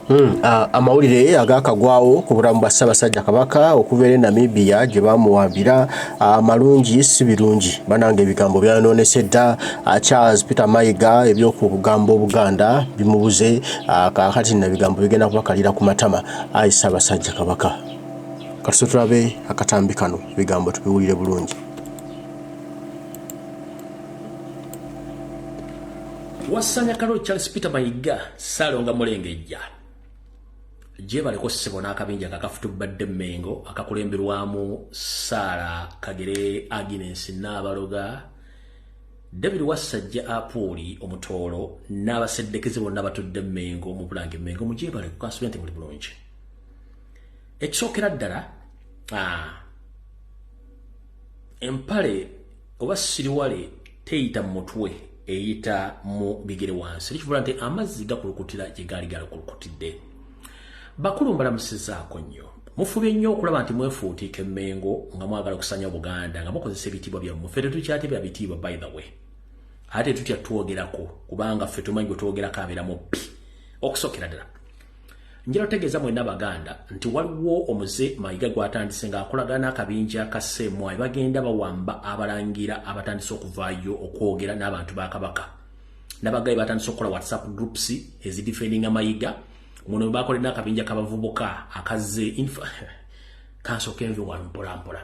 Amawulire agakagwawo ku bulamu bwa Ssaabasajja Kabaka okuva eri Namibia gye bamuwambira amalungi si birungi. Banange ebigambo byayonoonese dda. Charles Peter Mayiga eby'okugamba Obuganda bimubuze. Kaakati nno ebigambo bigenda kubakalira ku matama. Ayi Ssaabasajja Kabaka, katuse tulabe akatambi kano, ebigambo tubiwulire bulungi. Wasanya Kalo Charles Peter Mayiga Ssalonga Mulengejja gyebaleko ssebo n'akabinja kakafutubadde Mmengo akakulemberwamu Saara Kagere Agnes Nnaabaloga, David Wassajja Apuuli Omutoolo n'abaseddekeze bonna batudde Mmengo mu Bulange Mmengo. Mugyebaleko, kansubire nti muli bulungi. Ekisookera ddala, empale oba siriwale teyita mu mutwe, eyita mu bigere wansi. Likivula nti amazzi gakulukutira gye gaali galakulukutidde. Bakulu mbalamusizaako nnyo. Mufubye nnyo okulaba nti mwefuutiika Emmengo nga mwagala okusanya Obuganda nga mukozesa ebitiibwa byammwe. Ffe tetukyate bya bitiibwa, by the way, ate tutya twogerako kubanga ffe tumanyi gwe twogerako abeera mubbi. Okusookera ddala, njala otegeeza mwenna Abaganda nti waliwo omuze Mayiga gw'atandise ng'akolagana n'akabinja ka Sseemwayi, bagenda bawamba abalangira abatandise okuvaayo okwogera n'abantu ba Kabaka. N'abagayi batandise okukola WhatsApp groups ezidefendinga Mayiga. Muno bakolera n'akabinja k'abavubuka akazze kansooka envi wano mpola mpola.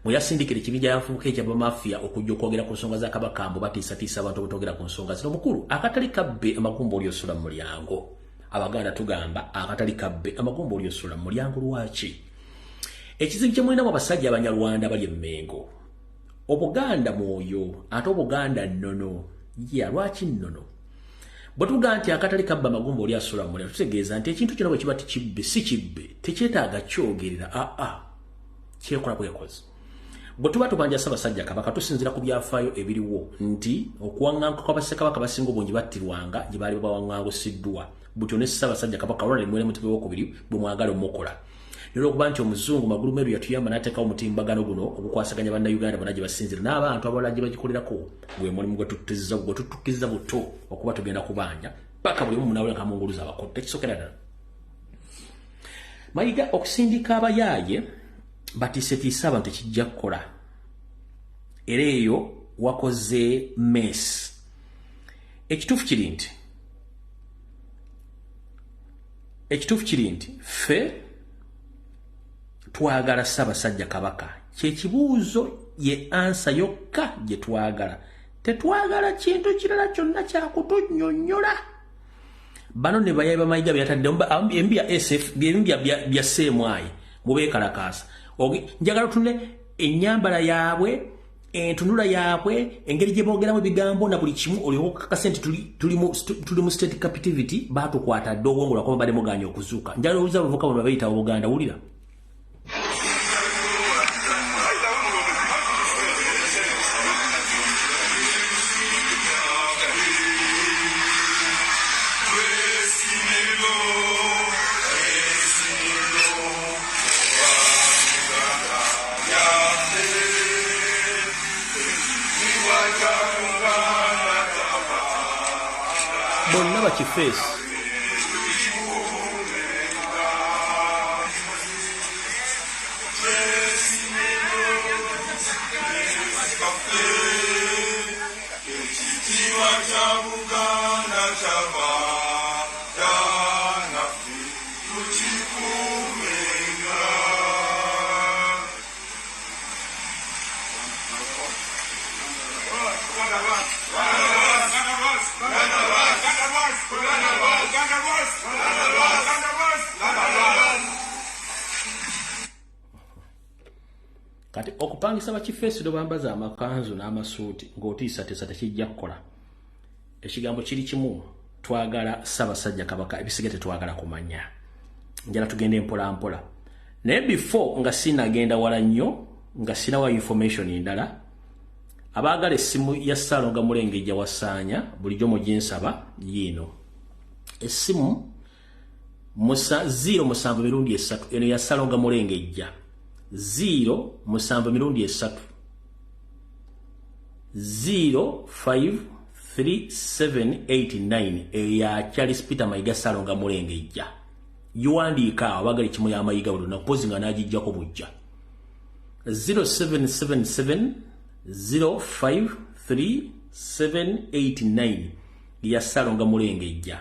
Mweyasindikira ekibinja y'abavubuka ekyabamafiya okujja okwogera ku nsonga za Kabaka, mbu batiisatiisa abantu obutogera ku nsonga zino. Mukulu, akatali kabbe amagumba oli osula mu mulyango. Abaganda tugamba akatali kabbe amagumba oli osula mu mulyango. Lwaki ekizibu kye mulinamu abasajja Abanyarwanda bali Emmengo? Obuganda mwoyo, ate Obuganda nnono ya lwaki nnono? Bwe tugamba nti akatali kabba amagumba oli asula mu mulyango, tutegeeza nti ekintu kyonna bwe kiba tikibbe, si kibbe, tekyetaaga kyogerera, aa kyekola bwekozi. Bwe tuba tubanja Ssaabasajja Kabaka, tusinziira ku byafaayo ebiriwo nti okuwaŋŋanguka kw'abassekabaka basinga obungi battirwanga gye baali bawaŋŋangusiddwa. Butyo ne Ssaabasajja Kabaka Ronald Mwere Mutebi Owokubiri bwe mwagala omukola. Nolwokuba nti omuzungu Magulumeru yatuyamba n'ateekawo omutimbagano guno ogukwasaganya Bannayuganda bonna gye basinziira n'abantu abalala gye bagikolerako, gwe mulimu gwe tutukkiriza buto okuba tugenda kubanja paka buli omu munawula nkamunguluza abakodo. Ekisookera ddala, Mayiga okusindika abayaaye batiisetiise abantu tekijja kukola, era eyo wakoze mess. Ekituufu kiri nti ffe twagala Ssaabasajja Kabaka. Kyekibuuzo ye answer yokka gye twagala. Tetwagala kintu kirala kyonna kyakutunnyonnyola. Bano ne bayayi bamayiga byataddemu embi ya SF, ebimu bya CMI mubeekalakaasa. Njagala tunule ennyambala yaabwe, entunula yaabwe, engeri gye boogeramu ebigambo na buli kimu, olyoka okakase nti tuli mu state captivity. Baatukwata dde obwongo lwakuba badde muganya okuzuuka. Njagala obuuza abavubuka bano babeeyita Obuganda. Wulira. Bonna bakifeesi. Kati okupangisa bakifeesi bambaza amakanzu n'amasuuti ng'otiisatiisa tekijja kukola. Ekigambo kiri kimu: twagala Ssaabasajja Kabaka, ebisiga tetwagala kumanya. Njala tugende mpola mpola, naye before nga sinagenda wala nnyo, nga sinawa information ndala, abaagala essimu ya Ssaalonga Mulengejja Wasaanya bulijjo muginsaba, yiino essimu musa 07 mirundi esatu. Eno ya Ssaalonga Mulengejja, 0 7 mirundi esatu 0 5. 3789, eya Charles Peter Mayiga Ssalonga Mulengejja. Giwandiika awo, abagala ekimu ya Mayiga buli lunaku, pozi nga n'agijjako bujja. 0777 053 789 ya Ssalonga Mulengejja.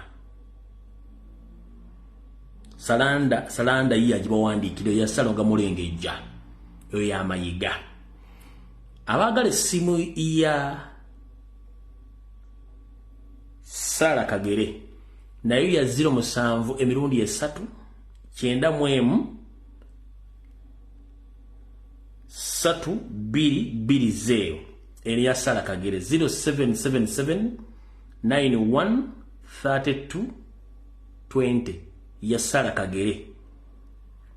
Salanda Salanda yiye agibawandiikira, ya Ssalonga Mulengejja, eyo ya Mayiga. Abaagala essimu ya Sara Kagere, nayo ya 07 emirundi 3 91 3 2 2 0. Eno ya Sara Kagere 0777 91 32 20, ya Sara Kagere.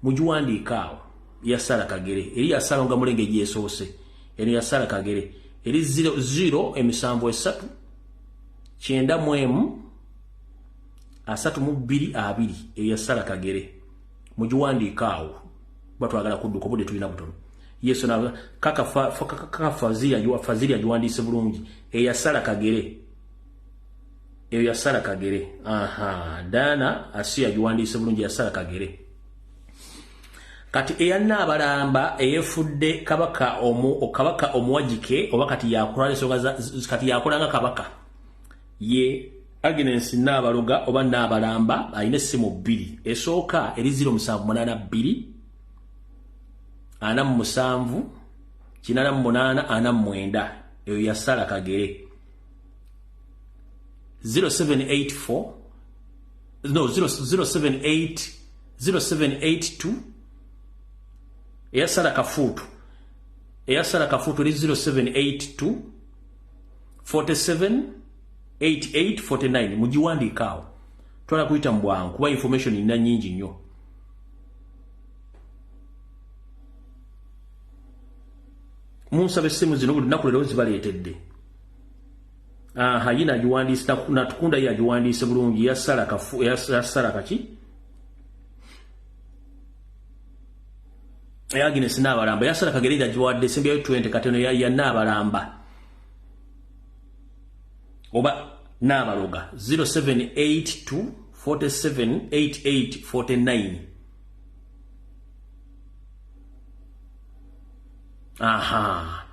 Mugiwandiika awo, ya Sara Kagere. Eri ya Ssalonga Mulenge gyesoose, eno ya Sara Kagere eri 00 emisanvu 3 91 32 2, eyo ya Sara Kagere. Mugiwandiika awo kuba twagala kudduka, obudde tulina butono. Yesu na kaka kaka Fazili agiwandiise bulungi, eya Sara Kagere, eyo ya Sara Kagere. Aha, Dana Asiya agiwandiise bulungi, ya Sara Kagere. Kati eya Nnaabalamba eyefudde kabaka omu kabaka omuwagike, oba kati yakola ensonga, kati yakola nga kabaka, ye Agnes Nnaabaloga oba Nnaabalamba, alina essimu bbiri. Esooka eri 0782 47 88 49, eyo ya Sara Kagere. 0784, no, 078 0782, eya Sara Kafuutu, eya Sara Kafuutu eri 0782 47 88 49. Mugiwandiika awo, twala kuyita mu bwangu kuba information nina nyingi nnyo. Munsaba essimu zino buli lunaku, leero zibaleetedde. Aha, yina agiwandiise, Natukunda ye agiwandiise bulungi, yasala kafu, yasala kaki. Agnes Naabalamba yasala Kagere agiwadde esembyayo 20. Kati eno ya Naabalamba oba Naabaloga 0782 47 88 49. Aha,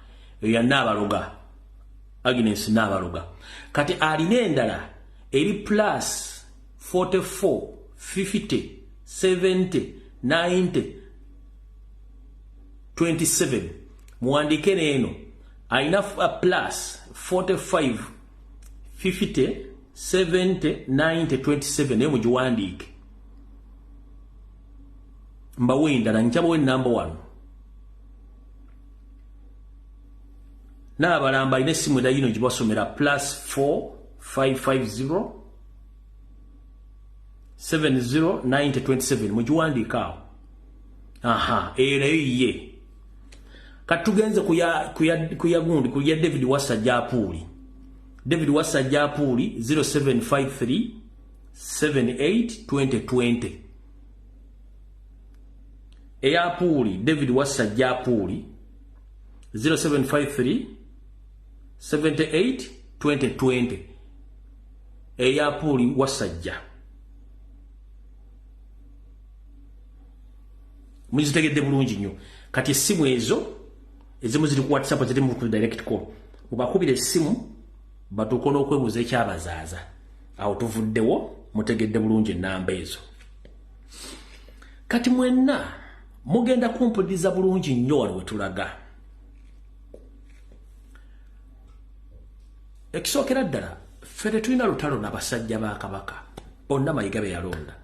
eyo ya Naabaloga, Agnes Naabaloga. Kati alina endala eri plus 44 50 70 90 27. Muwandiike neeno, alina plus 45 50 70 90 27, naye mugiwandiike. Mbawe endala, nkyabawe enamba wano. Naabalamba alina essimu endala yino gibasomera, plus 4 550 70 90 27. Mugiwandiike awo. Aha, eyo nayo ye. Kati tugenze kuya gundi, kuya David Wasajja Apuuli. David Wasajja Apuuli 0753 78 2020, eya Apuuli, David Wasajja Apuuli 0753 78 2020, eya Apuuli Wasajja. Muzitegedde bulungi nnyo. Kati essimu ezo ezimu ziri ku WhatsApp, ziri mu direct call. Mubakubira essimu batuuka n'okwebuuza ekyabazaaza. Awo tuvuddewo, mutegedde bulungi ennamba ezo. Kati mwenna mugenda kumpuliriza bulungi nnyo wano wetulaga. Ekisookera ddala, ffe tetulina lutalo n'abasajja ba kabaka bonna Mayiga be yalonda,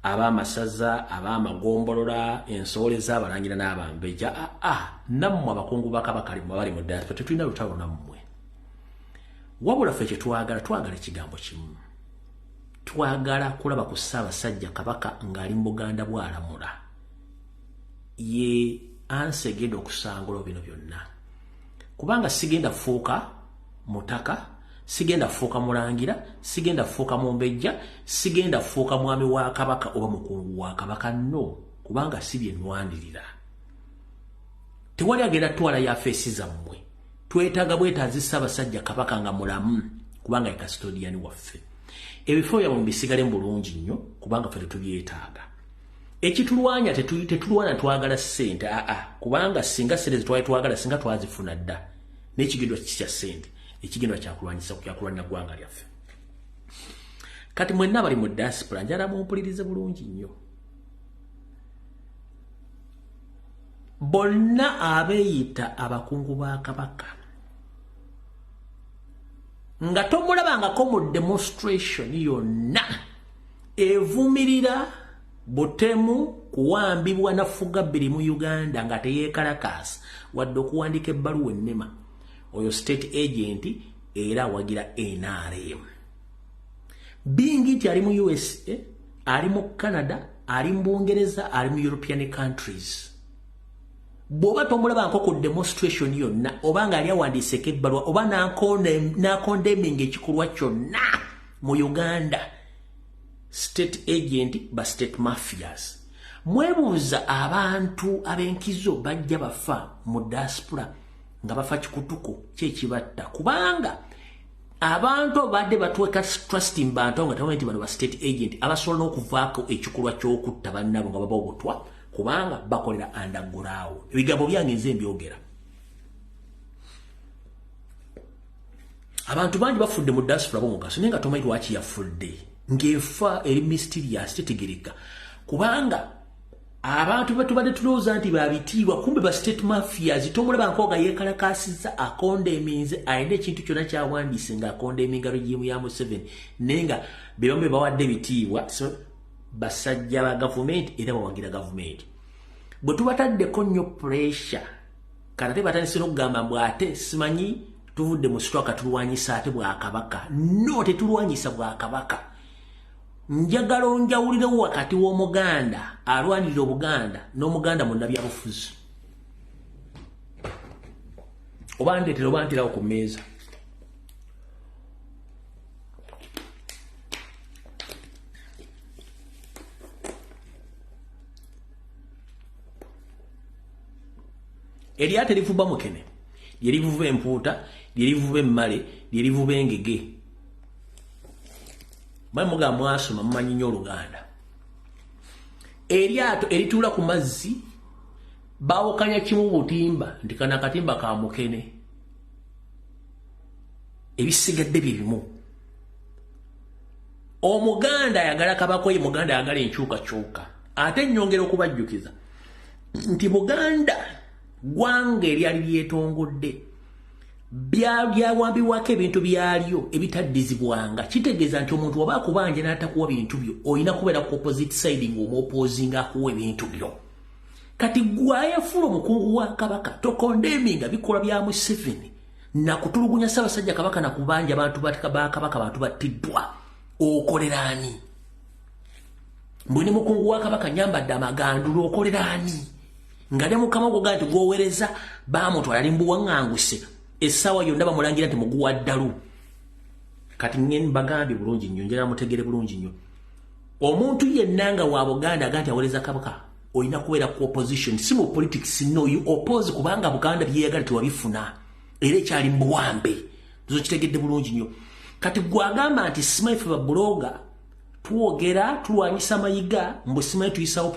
ab'amasaza, ab'amagombolola, ensowole z'abalangira n'abambeja, aa nammwe abakungu ba kabaka bali mu ddala, ffe tetulina lutalo nammwe. Wabula ffe kyetwagala, twagala ekigambo kimu: twagala kulaba ku Ssaabasajja Kabaka ng'ali mu Buganda bw'alamula. Ye ansi egenda okusangula bino byonna, kubanga sigenda fuuka mutaka, sigenda fuuka mulangira, sigenda fuuka mumbejja, sigenda fuuka mwami wa kabaka oba mukungu wa kabaka, no, kubanga si bye nnwanirira. Tewali agenda twala yafeesi zammwe. Twetaaga bwetaazi Ssaabasajja Kabaka nga mulamu. kubanga ye custodian waffe. Ebifo byammwe bisigale mu bulungi nnyo, kubanga ffe tetubyetaaga. Ekitulwanya, tetulwana twagala ssente, aa, kubanga singa ssente zetwali twagala singa twazifuna dda. N'ekigendwa kikya ssente, ekigendwa kyakulwanyisa, kyakulwanira ggwanga lyaffe. Kati mwenna bali mu diaspora, njala mumpulirize bulungi nnyo. Bonna abeeyita abakungu ba Kabaka nga tomulabangako mu demonstration yonna evumirira butemu, kuwambibwa nafuga bbiri mu Uganda, nga teyeekalakaasa wadde okuwandiika ebbaluwa ennema, oyo state agent era awagira NRM. Bingi nti ali mu USA, ali mu Canada, ali mu Bungereza, ali mu European countries, bw'oba tomulabanko ku demonstration yonna, oba nga ali awandiiseko ebbaluwa oba n'acondemninga ekikolwa kyonna mu Uganda, state agent, ba state mafias. Mwebuuza abantu ab'enkizo bajja bafa mu diaspora nga bafa kikutuko kyekibatta, kubanga abantu abadde batweka trust mu bantu nga tamanyi nti bano ba state agent abasobola n'okuvaako ekikolwa ky'okutta bannabo nga baba obutwa, kubanga bakolera underground. Ebigambo byange nze mbyogera. Abantu bangi bafudde mu diaspora b'omugaso, naye nga tomanyi lwaki yafudde, ng'enfa eri mysterious, tetegereka, kubanga abantu batubadde tulowooza nti babitiibwa, kumbe ba state mafias. Tomulaba nkoga yeekalakaasizza, acondemninze, alina ekintu kyonna kyawandiise nga acondemninga regime ya Museveni, naye nga be bamu be bawadde ebitiibwa. So basajja ba gavumenti era bawagira gavumenti. Bwe tubataddeko nnyo pressure, kati ate batandise n'okugamba mbw ate simanyi tuvudde mu struggle, tulwanyisa ate bwakabaka. No, tetulwanyisa bwakabaka. Njagala onjawulirewo wakati w'Omuganda alwanirira Obuganda n'Omuganda munnabyabufuzi. Oba ndeetera oba nterawo ku mmeeza. Eryato erivuba mukene lyerivuba empuuta, lyerivuba emmale, lyerivuba engege. Mwe muga mwasoma, mumanyi nnyo Oluganda. Eryato erituula ku mazzi bawukanya kimu butimba, nti kano akatimba ka mukene, ebisigadde bye bimu. Omuganda ayagala Kabaka, oyo Muganda ayagala enkyukakyuka. Ate nnyongera okubajjukiza nti Buganda ggwanga eryali lyetongodde, byawambibwako ebintu byalyo ebitaddizibwanga. Kitegeeza nti omuntu waba akubanja n'atakuwa bintu byo, olina kubeera ku opposite side ng'omwopposinga akuwa ebintu byo. Kati gwayefuula omukungu wa Kabaka, tocondemninga bikolwa bya Museveni nakutulugunya Ssaabasajja Kabaka, nakubanja abantu ba Kabaka, bantu battiddwa, okolera ani? Mbwe ne mukungu wa Kabaka nyambadde amagandulo, okolera ani nga ne mukama gwogaa nti gwowereza bamutwala ali mbuwaŋŋanguse, essaawa yonna bamulangira nti muguwa ddalu? Kati mbagambye bulungi nnyo, njagala mutegere bulungi nnyo. Omuntu yenna nga wa Buganda aga nti awereza Kabaka, olina kubeera ku opposition, si mu politics. No, you oppose, kubanga Buganda byeyagala tewabifuna era ekyali mu buwambe. Zo kitegedde bulungi nnyo. Kati gwagamba nti simanyi ffe bablogger twogera tulwanyisa Mayiga, mbu simanyi tuyisawo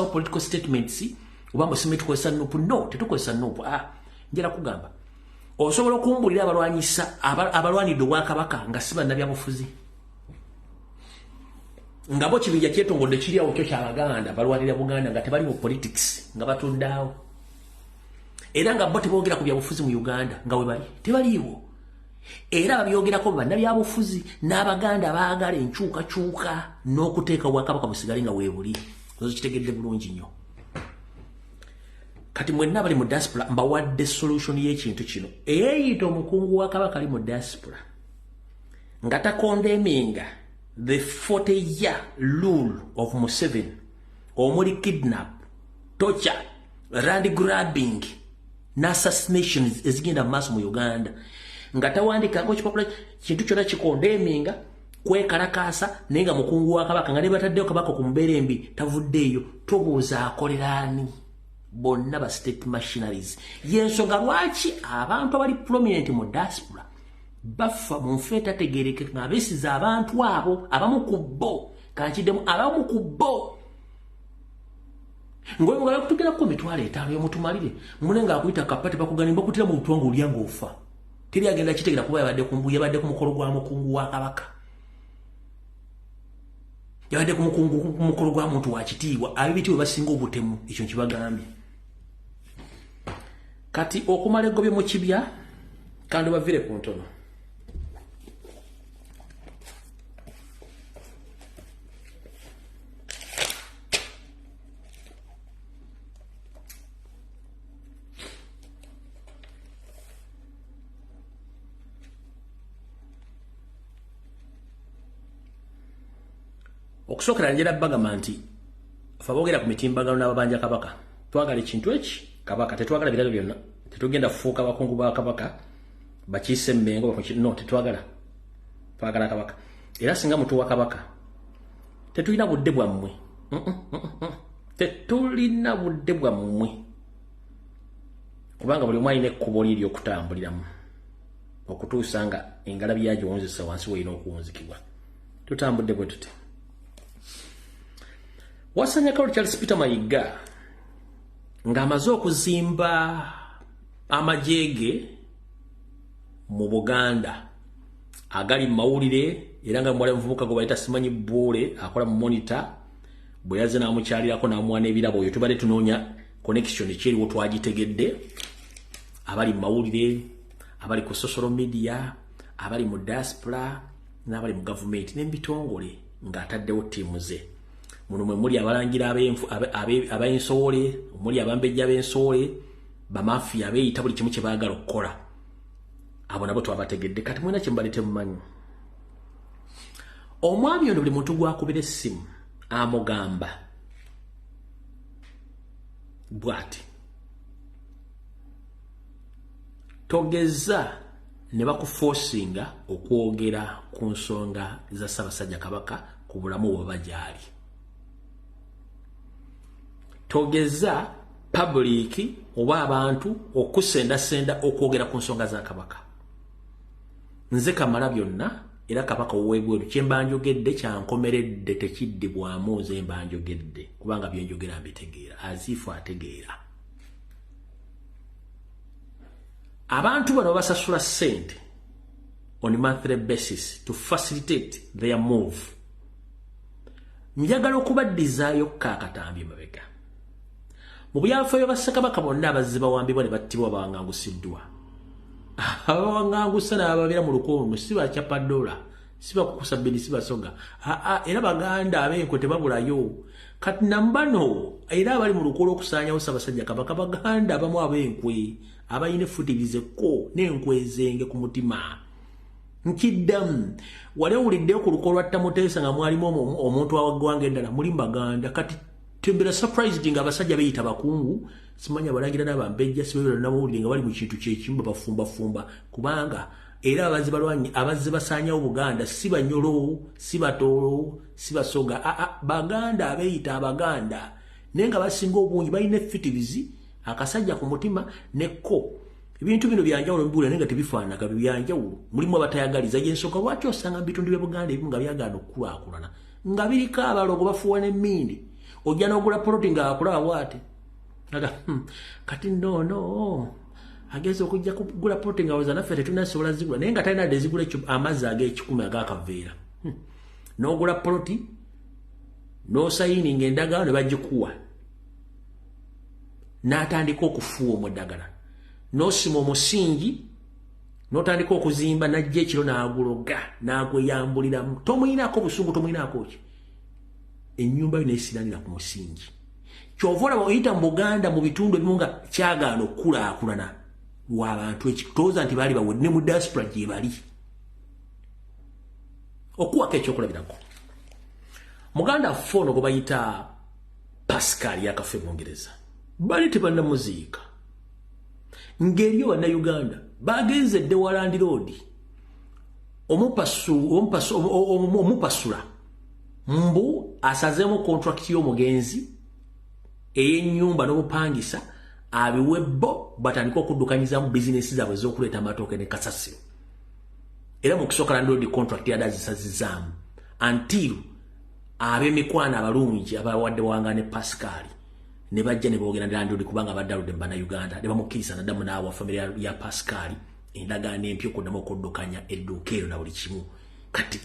political statements, oba mbu simanyi tukozesa NUP. No, tetukozesa NUP. Ah, njala kugamba, osobola okumbulira abalwanyisa, abalwanidde obwakabaka nga si bannabyabufuzi, nga bo kibinja kyetongodde kiri awo kyo kyabaganda balwanira Buganda, nga tebali mu politics, nga batuddeawo, era nga bo teboogera ku byabufuzi mu Uganda, nga we bali tebaliiwo, era babyogerako bannabyabufuzi n'Abaganda baagala enkyukakyuka n'okuteeka obwakabaka busigale nga weebuli? Ozo kitegedde bulungi nnyo. Kati mwenna bali mu diaspora, mbawadde solution y'ekintu kino. Eyeeyita omukungu wa Kabaka ali mu diaspora nga tacondemninga the 40 year rule of Museveni, omuli kidnap, torture, land grabbing n'assassinations ezigenda mu maaso mu Uganda, nga tawandikako kipapula kintu kyonna kicondemninga kwekalakaasa, naye nga mukungu wa Kabaka, nga ne bataddeyo Kabaka ku mbeera embi tavuddeeyo, tobuuza akoleraani? Bonna ba state machineries. Yensonga lwaki abantu abali prominent mu diaspora Bafa mu nfa etategeerekeka nga beesiza abantu abo, abamu ku bo, kankiddemu, abamu ku bo. Ngoyo mugala kutugera ku 50,000 yomutumalire, mune nga akuyita kapati bakugana bakutira mu butwango olya ng'ofa. Teri agenda kitegera kuba yabadde ku mbuya, yabadde ku mukolo gwa mukungu wa kabaka. Yabadde ku mukolo gwa muntu wa kitiibwa, ab'ebitiibwa basinga obutemu, ekyo nkibagambye. Kati okumala eggobye mu kibya, kandi bavire ku ntono. Okusookera njera bagamba nti ffe aboogera ku mitimbagano n'ababanja kabaka twagala ekintu eki kabaka, tetwagala birala byonna, tetugenda kufuuka bakungu ba kabaka bakiise Mmengo, no, tetwagala, twagala kabaka. Era singa mutuwa kabaka tetulina budde bwammwe, tetulina budde bwammwe, kubanga buli omu alina ekkubo lye ery'okutambuliramu okutuusa nga engalabi yagiwunzisa wansi weerina okuwunzikibwa. Tutambudde bwe tuti. Wasanyakalo Charles Peter Mayiga ng'amaze okuzimba amagye ge mu Buganda agali mu mawulire, era nga muwala muvubuka gwe bayita simanyi Bbuule akola mu Monitor, bwe yazze n'amukyalirako n'amuwa n'ebirabo. Oyo tubadde tunoonya connection ekyeriwo twagitegedde, abali mu mawulire, abali ku social media, abali mu diaspora n'abali mu gavumenti n'ebitongole, ng'ataddewo ttiimu ze. Muno mwe muli abalangira ab'ensowole, muli abambejja b'ensowole, bamafiya abeeyita buli kimu kye baagala okukola, abo nabo twabategedde. Kati mulina kye mubadde temumanyi. Omwami ono buli muntu gw'akubira essimu amugamba bw'ati: togeza ne bakuforcinga okwogera ku nsonga za Ssaabasajja Kabaka ku bulamu bw'aba gy'ali. Togeza public oba abantu okusendasenda okwogera ku nsonga za kabaka. Nze kamala byonna, era kabaka ow'ebweru kye mba njogedde kyankomeredde, tekiddibwamu. Nze mba njogedde kubanga byenjogera mbitegeera, aziifu ategeera. Abantu bano babasasula ssente on monthly basis to facilitate their move. Njagala okubaddizaayo kaakatambi emabega mu byafaayo. Bassekabaka bonna abazze bawambibwa ne battibwa bawangangusiddwa. Abawangangusa n'ababeera mu lukongo si bakyapadola, si bakukusa bbini, si basoga, aa, era baganda ab'enkwe tebabulayo. Kati nambano era abali mu lukolo okusaanyawo Ssaabasajja Kabaka, baganda abamu ab'enkwe abalina effutirize ko n'enkwezenge ku mutima. Nkiddamu, wali owuliddeyo ku luko lwa Tamuteesa nga mwalimu omuntu awaggwanga eddala? Muli baganda. Kati tembera surprised nga abasajja beeyita bakungu, simanya abalangira n'abambejja, sibeera namawulire nga bali mu kintu kyekimu, babafumbafumba, kubanga era abazze balwanyi abazze basaanyawo Buganda si Banyolo, si Batoolo, si Basoga, aa, baganda abeeyita abaganda, naye nga basinga obungi balina effitirizi akasajja ku mutima nekko. Ebintu bino byanjawulo mbiwulira, naye nga tebifaananaga, byanjawulo. Mulimu abatayagaliza. Yensonga lwaki osanga mu bitundu bya Buganda ebimu nga byagaana okukulaakulana, nga biriko abalogo bafuuwa n'emmindi. Ojja n'ogula poloti ng'akulaba bw'ati aga, kati noono agenza okujja kugula poloti nga woza naffe tetunasobola zigula, naye nga talina dde zigula amazzi ag'ekikumi ag'akaveera. N'ogula poloti n'osayininga endagaano ne bagikuwa, n'atandika okufuuwa omuddagala, n'osima omusingi n'otandika okuzimba, n'ajja ekiro n'aguloga n'agweyambuliramu. Tomuyinaako busungu, tomuyinaako ki, ennyumba yo neesiranira ku musingi. Kyova olaba oyita mu Buganda mu bitundu ebimu nga kyagaana okukulaakulana lw'abantu ekitooza nti baali bawedde, ne mu diaspora gye bali. Okuwako ekyokulabirako, muganda waffe ono gwe bayita Pascal yakafe Bungereza, bali tebannamuziika, ng'eriyo bannayuganda bagenze edde wa landlord omupasula mbu asazeemu contract y'omugenzi ey'ennyumba n'obupangisa, abiwe bo batandike okuddukanyizamu bizinesi zaabwe ez'okuleeta amatooke ne kasasiro. Era mu kusooka landlord contract yadde azisazizaamu until ab'emikwano abalungi abawadde wanga ne Pascal ne bajja ne boogera ne landlord, kubanga abadde aludde mu Bannayuganda, ne bamukkiriza naddamu n'awa famire ya Pascal endagaano empya okuddamu okuddukanya edduuka eryo na buli kimu. Kati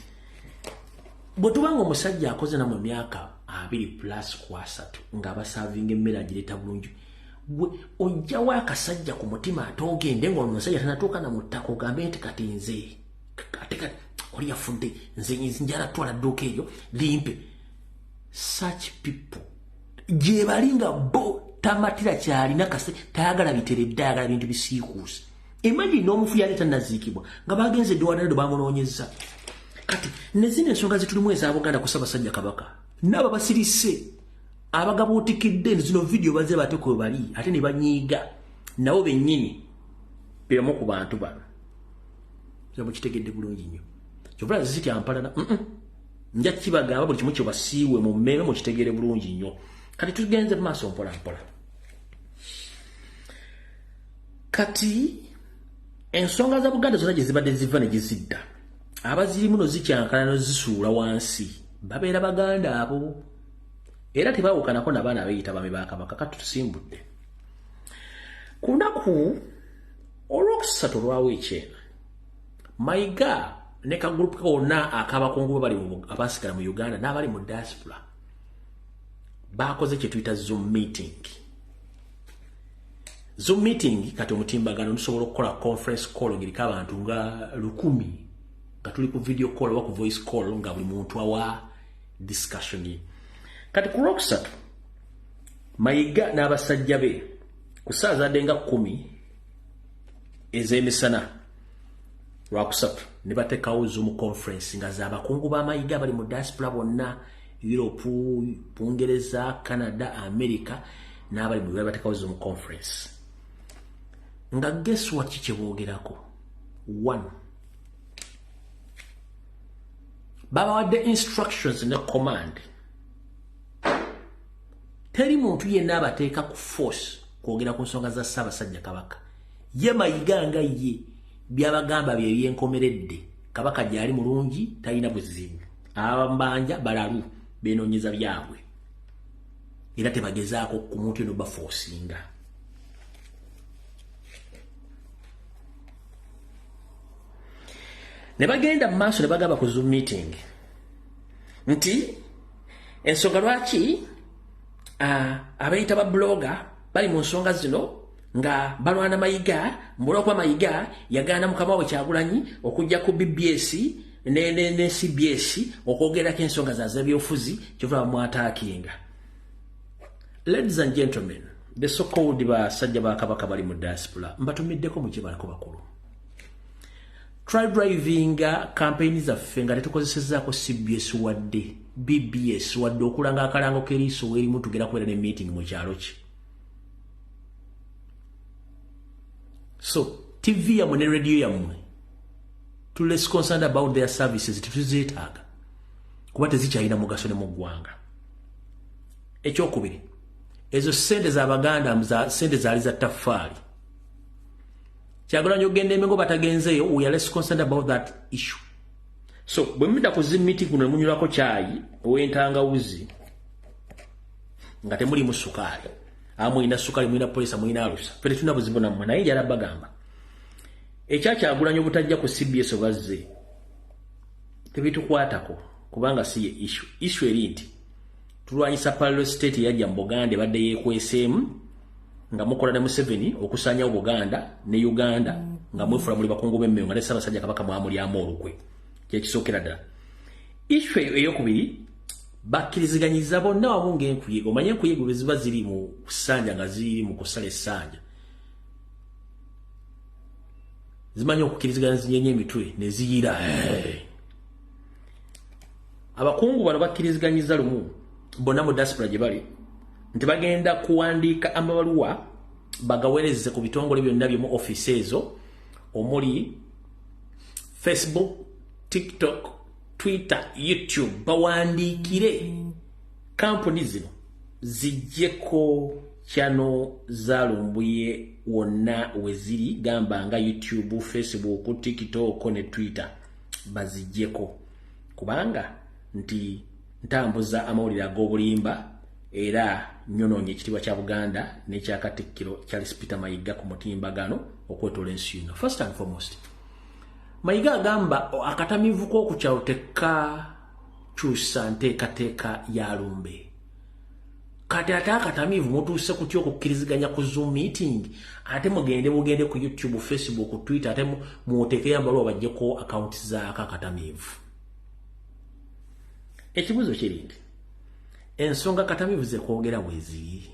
bwe tubanga omusajja akoze namwe emyaka 20 plus 30 ng'abaservinga emmere agireeta bulungi, gwe ojjawo akasajja ku mutima ate ogende nga omusajja tanatuuka na mu ttaka, ogambe nti kati nze ate kati oli yafudde, nze njala twala dduuka eryo limpe. Such people gye bali nga bo tamatira kyalina kase, tayagala biteredde, ayagala bintu bisiikuuse. Imagine n'omufu yali tannaziikibwa nga bagenze eddwaliro bamunoonyeza. Kati ne zino ensonga zitulimu eza Buganda ku Ssaabasajja Kabaka, n'abo basirise abagabuutikidde zino vidiyo baze bate kwe bali ate ne banyiiga nabo bennyini bebamu ku bantu bano. Mukitegedde bulungi nnyo. Kyovula zitya mpalana, nja kibagamba buli kimu kyebasiiwe mu mmeeme, mukitegeere bulungi nnyo. Kati tugenze mu maaso mpola mpola. Kati ensonga za Buganda zonna gye zibadde ziva ne gizidda, abazirimu no zikyankala no zisuula wansi babeera Baganda abo, era tebawukanako nabaana abeeyita bami ba Kabaka. Kati tusimbudde ku lunaku olwokusatu olwa wiiki eno, Mayiga ne kagurupu konna ak'abakungu bali abasigala mu Uganda n'abali mu diaspora bakoze kye tuyita Zoom meeting. Zoom meeting kati omutimbagano, tusobola okukola conference call ng'eriko abantu nga 1000 nga tuli ku video call oba ku voice call, nga buli muntu awa discussion ye. Kati ku lwokusatu Mayiga n'abasajja be ku ssaawa zadde nga 10 ez'emisana lwakusatu ne bateekawo Zoom conference nga z'abakungu ba Mayiga abali mu diaspora bonna, Europe, Bungereza, Canada, America n'abali mu bateekawo Zoom conference. Nga guess what, ki kyeboogerako? One, babawadde instructions ne command, teri muntu yenna abateeka ku force kwogera ku nsonga za Ssaabasajja Kabaka. Ye Mayiga nga ye byabagamba bye byenkomeredde, Kabaka gyali mulungi, talina buzibu, abambanja balalu benoonyeza byabwe, era tebagezaako ku muntu eno baforcinga. Ne bagenda mu maaso ne bagamba ku Zoom meeting nti ensonga lwaki abayita ba blogger bali mu nsonga zino nga balwana Mayiga, mbulwakuba Mayiga yagaana mukama we Kyagulanyi okujja ku BBS ne CBS okwogerako ensonga zazebyofuzi, kyova bamwattackinga. Ladies and gentlemen, the so called basajja ba Kabaka bali mu diaspora, mbatumiddeko mujye balako bakulu. Try driving campaign zaffe nga tetukozesezaako CBS wadde BBS wadde okulanga akalango k'eriiso werimu tugenda kubeera ne meeting mu kyalo ki. So TV yammwe ne radio yammwe, to less concerned about their services, tetuzeetaaga kuba tezikyalina mugaso ne mu ggwanga. Ekyokubiri, ezo sente z'Abaganda za sente zaali za taffaali. Kyagulanyi ogenda Emengo batagenzeeyo, we are less concerned about that issue. So bwe mudda ku Zoom meeting kuno ne munywako kyayi ow'entangawuzi nga temulimu sukaali, mulina sukaali, mulina polisa, mulina alusa, ffe tetulina buzibu nammwe. Naye njala bagamba ekyakyagulanyi obutajja ku CBS obazze tebitukwatako kubanga si ye issue. Issue eri nti tulwanyisa parallel state eyajja mu Buganda ebadde yeekweseemu nga mukola ne Museveni okusaanyawo Buganda ne Uganda, nga mwefula muli bakungu b'emmeyo nga ne Ssaabasajja Kabaka mwamulyamu olukwe. Kyekisookera ddala. Issue eyo eyokubiri, bakkiriziganyiza bonna wamu ng'enkuyege. Omanye enkuyege bwe ziba ziri mu ssanja nga ziri mu kusala essanja, zimanyi okukkiriziganya, zinyenye emitwe ne ziyira. Abakungu bano bakkiriziganyiza lumu bonna mu diaspora gye bali nti bagenda kuwandiika amabaluwa bagaweereze ku bitongole byonna byemu ofiisi ezo omuli Facebook, TikTok, Twitter, YouTube, bawandiikire kampuni zino zijjeko channel za Lumbuye wonna we ziri, gamba nga YouTube, Facebook, TikTok ne Twitter. Baziggyeko kubanga nti ntambuza amawulire ag'obulimba era nnyonoonye ekitiibwa kya Buganda n'ekya Katikkiro Charles Peter Mayiga ku mutimbagano okwetoola ensi yonna. First and foremost, Mayiga agamba akatamiivu k'oku kyalo tekakyusa nteekateeka ya lumbe. Kati ate akatamiivu mutuuse kutya okukkiriziganya ku Zoom meeting, ate mugende mugende ku YouTube, Facebook, Twitter, ate muteekeyo amabaluwa baggyeko akawunti zaako akatamiivu? Ekibuuzo kiri nti ensonga katamiivu zekwogera weeziri,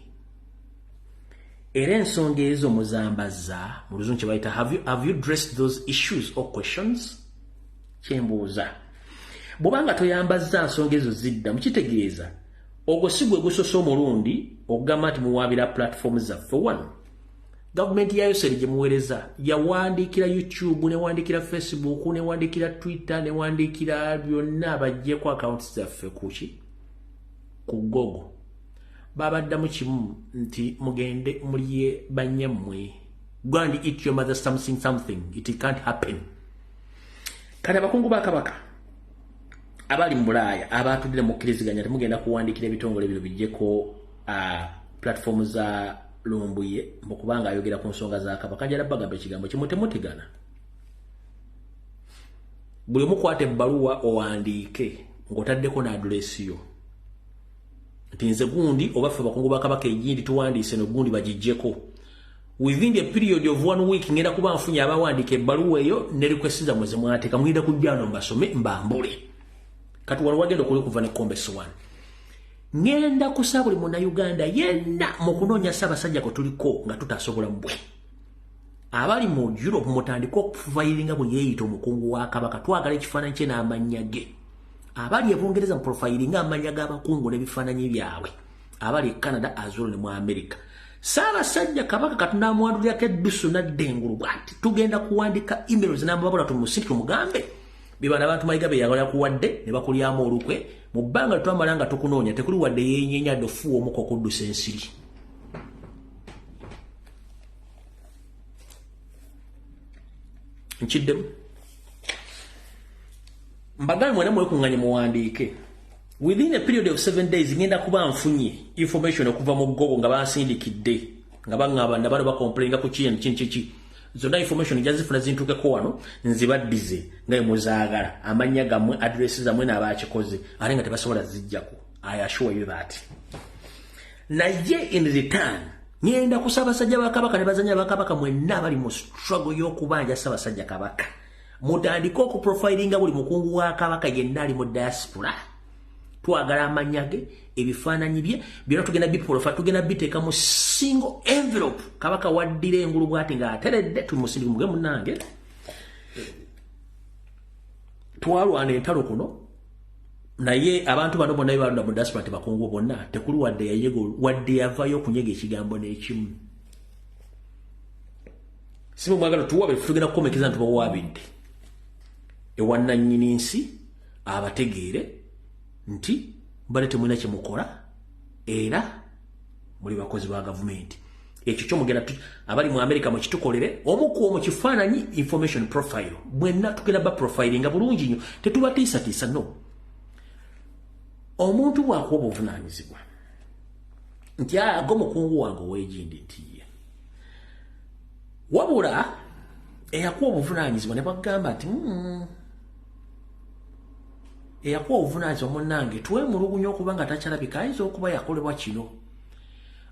era ensonga ezo muzambazza mu Luzungu kye bayita have you dressed those issues or questions? Kyembuuza, bw'obanga toyambazza nsonga ezo zidda mukitegeeza ogwo si gwe gusoose omulundi okugamba nti muwaabira platform zaffe. One, gavumenti ya yoseri gye muweereza yawandiikira YouTube, newandiikira Facebook, newandiikira Twitter, newandiikira byonna baggyeko accounts zaffe kuki ku Google. Babaddamu kimu nti mugende mulye bannyammwe, go and eat your mother something something, it can't happen. Kati abakungu ba Kabaka abali mu Bulaaya abatudde mukkiriziganya temugenda kuwandiikira ebitongole bino bijjeko platform za Lumbuye mukubanga ayogera ku nsonga za Kabaka. Njala bagamba ekigambo kimu, temutegana. Buli omu kwata ebbaluwa owandiike ng'otaddeko n'address yo nti nze gundi oba ffe bakungu ba Kabaka egindi tuwandiise no gundi bagijjeko. Within the period of one week ngenda kuba nfunye abawandiika ebbaluwa eyo ne request zammwe ze mwateeka, mugenda kujja no mbasome mbambule. Kati wano wagenda okuli kuva nekkombe sowaani. Ngenda kusaba buli Munnayuganda yenna mu kunoonya Ssaabasajja kwe tuliko nga tutasobola bwe abali mu Europe mutandike okuprofilinga bwe yeeyita omukungu wa Kabaka. Twagala ekifaananyi kye n'amannya ge. Abali e Bungereza muprofilinga amannya g'abakungu n'ebifaananyi byabwe, abali e Canada azulo ne mu America. Ssaabasajja Kabaka katunamuwandulirako eddusu nadda engulu bw'ati. Tugenda kuwandika emails n'amababula tumusindi tumugambe bibana abantu Mayiga be yagala kuwadde ne bakulyamu olukwe mu bbanga twamala nga tukunoonya, tekuli wadde yeenyenya dde ofuuwa omuka okuddusa ensiri. Nkiddemu, mbagambe mwena mwekuŋŋanye muwandiike. Within a period of 7 days ngenda kuba nfunye information okuva mu Google nga bansindikidde nga baŋŋamba nabano bacomplaininga ku kino kino kiki. Zonna information jazifuna zintukeko wano nzibaddize nga muzaagala, amannya gammwe, address zammwe n'abakikoze, ate nga tebasobola zijjako. I assure you that. Naye in return ngenda ku Ssaabasajja ba Kabaka ne bazanya ba Kabaka mwenna abali mu struggle y'okubanja Ssaabasajja Kabaka, mutandike okuprofilinga buli mukungu wa Kabaka yenna ali mu diaspora. Twagala amannya ge, ebifaananyi bye byonna, tugenda biprofa, tugenda biteeka mu single envelope. Kabaka waddira engulu bwati ng'ateredde tumusindike muge. Munnange, twalwana entalo kuno, naye abantu bano bonna bebalonda mu diaspora tebakungu bonna, tekuli wadde yayego wadde yavayo okunyega ekigambo n'ekimu. Simu mwagala tuwabe, tugenda kukomekeza nti bawabidde ewannannyini nsi abategeere nti mbadde temulina kyemukola era muli bakozi ba gavumenti. Ekyo kyomugenda abali mu America mukitukolere omukuwo mu kifaananyi, information profile bwenna tugenda ba profilinga bulungi nnyo, tetubatiisatiisa. No omuntu bw'akuwa obuvunaanyizibwa nti ago mukungu wange ow'egindi nti ye wabula eyakuwa obuvunaanyizibwa ne bagamba nti eyakuwa obuvunaanyizibwa munnange twemulugunya okuba nga takyalabika, ayinza okuba yakolebwa kino.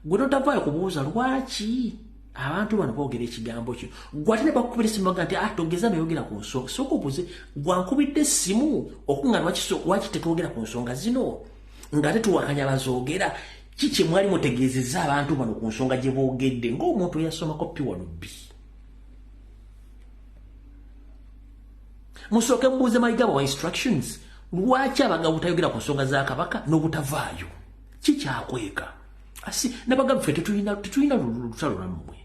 Gwe totavaayo kubuuza lwaki abantu bano boogera ekigambo kino. Gwe ate ne bakukubira essimu baga nti ah, togeza neyogera ku nsonga, sooka obuuze gwankubidde essimu okuŋŋa lwaki tetwogera ku nsonga zino ng'ate tuwakanya bazoogera. Kiki mwali mutegeezezza abantu bano ku nsonga gye boogedde ng'omuntu eyasomako P1 B? Musooke mubuuze Mayiga wa instructions lwaki abagabo butayogera ku nsonga za Kabaka n'obutavaayo, kikyakweka asi nabagamba ffe tetulina lutalo lwammwe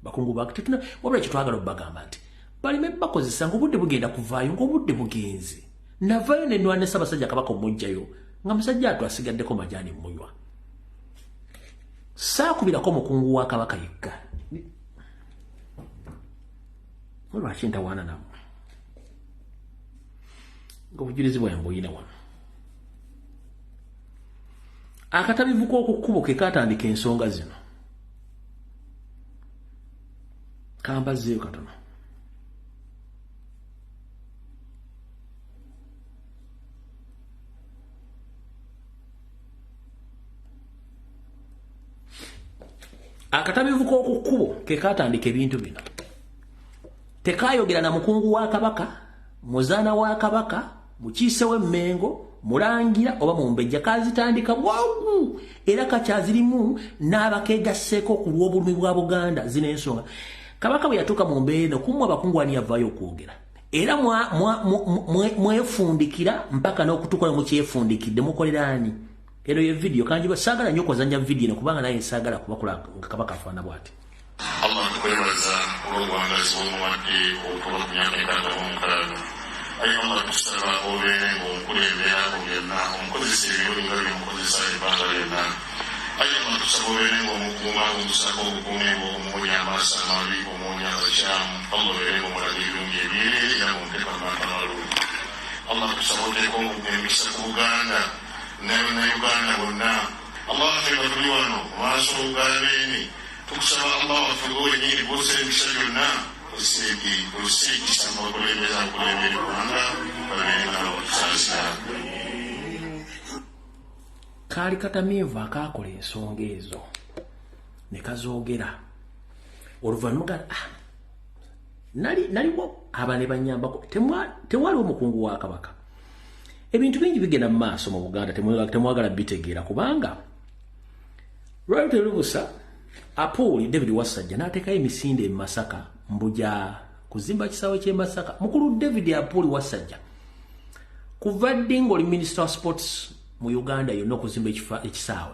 bakungu bake tetulina, wabula kyetwagala obbagamba nti baleme bakozesa ng'obudde bugenda kuvaayo ng'obudde bugenze. Navaayo nenwana Ssaabasajja Kabaka omugjayo nga musajja atu asigaddeko majaani munywa. Saakubirako mukungu wa Kabaka yekka. Lwaki ntawaana nammwe? Ng'obujulizi bwange mbuyina wano. Akatabivu k'okukkubo ke kaatandika ensonga zino. Kambazzeeyo katono. Akatabivu k'okukkubo ke kaatandika ebintu bino. Tekaayogera na mukungu wa Kabaka, muzaana wa Kabaka, mukiise w'Emmengo, mulangira oba mumbejja. Kazitandika bwangu era kakyazirimu n'abakeegasseeko ku lw'obulumi bwa Buganda. Zino ensonga Kabaka bwe yatuuka mu mbeera eno, kummwe abakungu ani yavaayo okwogera? Era mwefundikira mpaka n'okutuuka mukyefundikidde. Mukolera ani? Eno ye vidiyo kanjiba. Saagala nnyo okwazanya vidiyo eno kubanga naye saagala kubakola nga Kabaka afaana bw'ati. Allah, tukwebaza olw'obuwangazi bw'omuwadde okutuuka ku myaka 66. Ayi Allah, tusaba obeere ng'omukulembera mu byonna, omukozesa ebirungi nga byomukozesa ebbanga lyonna. Ayi Allah, tusaba obeere ng'omukuuma, omusaako obukuumi bwo, omuwonya amaaso amabi, omuwonya abakyamu. Allah, obeere ng'omulaga ebirungi ebyereere era ng'omuteeka mu bantu abalungi. Allah, tusaba oteeka emikisa ku Buganda n'Abannayuganda bonna. Allah waffe, nga tuli wano mu maaso ga Beene, tukusaba Allah waffe, gwe wenyini gwosa emikisa gyonna, osse ekisa mu bakulembeze abakulembera eggwanga, babeere nga bakusaasira. Kaali katamiivu akaakola ensonga ezo ne kazoogera oluvannyuma ga nali naliwo aba ne banyambako. Tewaliwo mukungu wa Kabaka. Ebintu bingi bigenda mu maaso mu Buganda, temwagala bitegeera kubanga lwali terubusa. Apuuli David Wasajja n'ateekayo emisinde e Masaka mbuja kuzimba kisaawe ky'e Masaka. Mukulu David Apuuli Wasajja, kuva ddi ng'oli Minister wa Sports mu Uganda yonna okuzimba ekisaawe?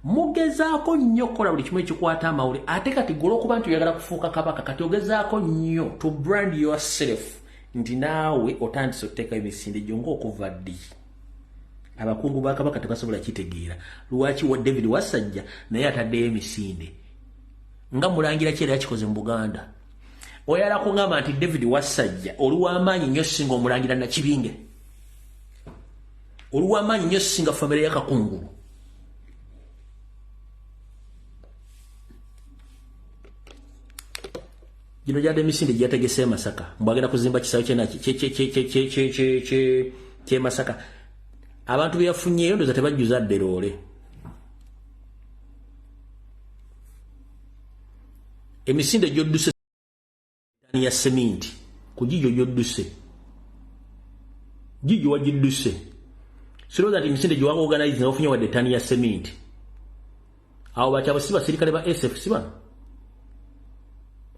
Mugezaako nnyo okukola buli kimu ekikwata amawule, ate kati gwe olwokuba nti oyagala kufuuka kabaka, kati ogezaako nnyo to brand yourself nti naawe otandise okuteekayo emisinde gyo. Ng'okuva ddi? Abakungu ba Kabaka tebasobola kitegeera lwaki wa David Wasajja naye ataddeyo emisinde nga mulangira ki era yakikoze mu Buganda. Oyala kuŋŋamba nti David Wasajja oli w'amaanyi nnyo singa omulangira Nakibinge, oli w'amaanyi nnyo singa famire ya Kakungulu. Gino gyadde emisinde gyeyategese e Masaka, mbwagenda kuzimba kisaawe ky'e Masaka. Abantu beyafunyeeyo ndoza tebajjuza dderoole. Emisinde gyodduse ya seminti ku gigyo gyodduse, gigyo wagidduse. Sirowooza nti emisinde gyewaga organize nawafunye wadde ettani ya seminti. Awo bakyabo si basirikale ba SFC bano,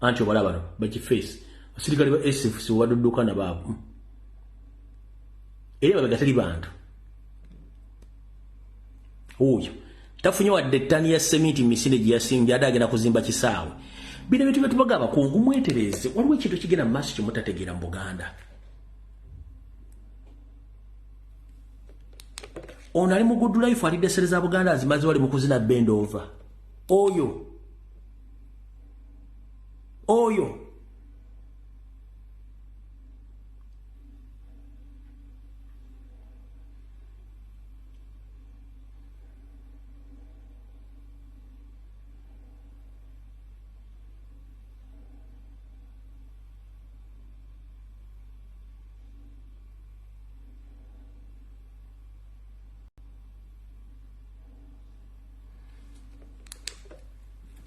anti obala bano bakiface basirikale ba SFC obadudduka nabaabo era babega teri bantu. Oyo tafunye wadde ettani ya seminti misinde gye yasimbye, ate agenda kuzimba kisaawe. Bino bintu byetubaga abakungu, mwetereeze. Waliwo ekintu ekigenda mu maaso kyemutategeera mu Buganda. Ono ali mu good life, alidde sere za Buganda azimaze, wali mu kuzina bend over. Oyo